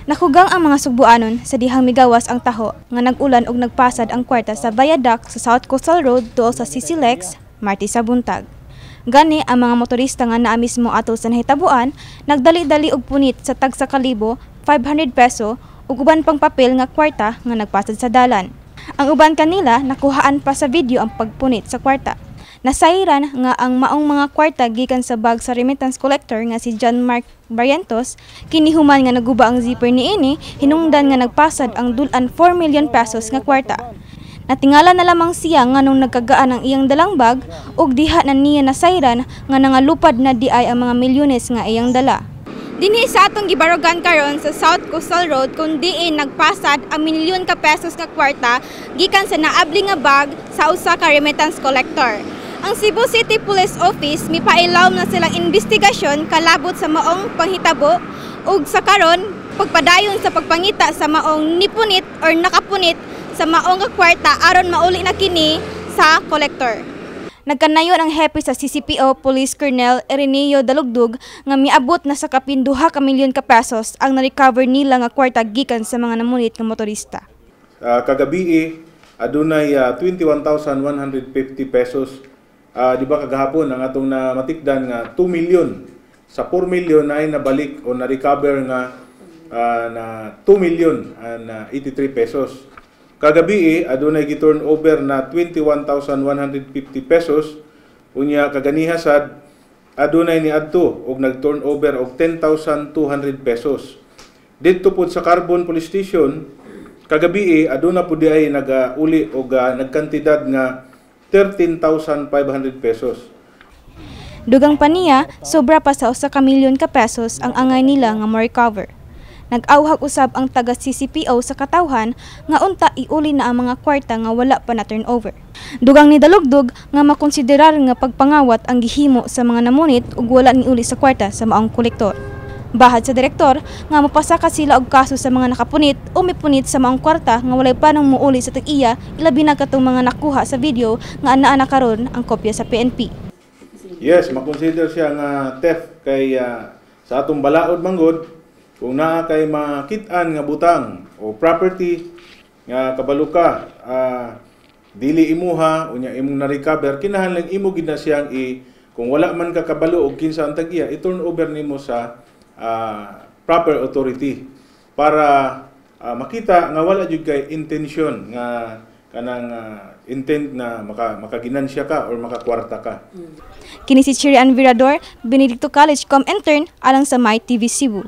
Nakugang ang mga sugbuanon sa dihang migawas ang taho nga nag-ulan og nagpasad ang kwarta sa viaduct sa South Coastal Road duol sa CCLEX, Martes sa buntag. Gani ang mga motorista nga naa mismo atol sa nahitabuan nagdali-dali og punit sa tagsa ka libo, 500 peso ug uban pang papel nga kwarta nga nagpasad sa dalan. Ang uban kanila nakuhaan pa sa video ang pagpunit sa kwarta. Nasayran nga ang maong mga kwarta gikan sa bag sa remittance collector nga si John Mark Barrientos, kini human nga naguba ang zipper niini, hinungdan nga nagpasad ang dul-an 4 million pesos nga kwarta. Natingala na lamang siya nga nung nagkagaan ang iyang dalang bag ug diha na niya nasayran nga nangalupad na diay ang mga milyones nga iyang dala. Dinhi sa atong gibarugan karon sa South Coastal Road kung diin nagpasad ang milyon ka pesos nga kwarta gikan sa naabli nga bag sa usa ka remittance collector. Ang Cebu City Police Office mipailawom na silang investigasyon kalabot sa maong panghitabo ug sa karon pagpadayon sa pagpangita sa maong nipunit or nakapunit sa maong nga kwarta aron mauli na kini sa collector. Nagkanayon ang hepe sa CCPO, Police Colonel Ireneo Dalugdug, nga miabot na sa kapin 2 ka milyon ka pesos ang na-recover nila nga kwarta gikan sa mga namunit nga motorista. Kagabi adunay 21,150 pesos. Di ba kagahapon ang atong namatikdan nga 2 million, sa 4 million ay nabalik o na-recover nga na 2 million and 83 pesos. Kagabi adunay gi-turn over na 21,150 pesos. Unya kaganiha sad adunay niadto og nag-turn over og 10,200 pesos. Didto pod sa Carbon Police Station kagabi aduna pud diay nagauli og nagkantidad nga 13,500 pesos. Dugang pa niya, sobra pa sa 1 ka milyon ka pesos ang angay nila nga mo-recover. Nag-awhag usab ang taga CCPO sa katawhan nga unta iuli na ang mga kwarta nga wala pa na turnover. Dugang ni Dalugdug nga makonsiderar nga pagpangawat ang gihimo sa mga namunit ug wala niuli sa kwarta sa maong kolektor. Bahad sa direktor nga mapasaka sila og kaso sa mga nakapunit o mipunit sa maong kwarta nga walay planong muuli sa tag-iya, ilabi na katong mga nakuha sa video nga anaa na karon ang kopya sa PNP. Yes, makonsider siya nga theft kay sa atong balaod manggod, kung naa kay makit-an nga butang o property nga kabalo ka dili imuha, unya imong na-recover, kinahanglan imo gid na siyang i kung wala man ka kabalo og kinsa ang tag-iya, i-turn over nimo sa proper authority para makita nga wala jud kay intention nga kanang intent na makaginansya ka or makakwarta ka. Kini si Chirian Virador, Benedicto College Com Intern, alang sa My TV Cebu.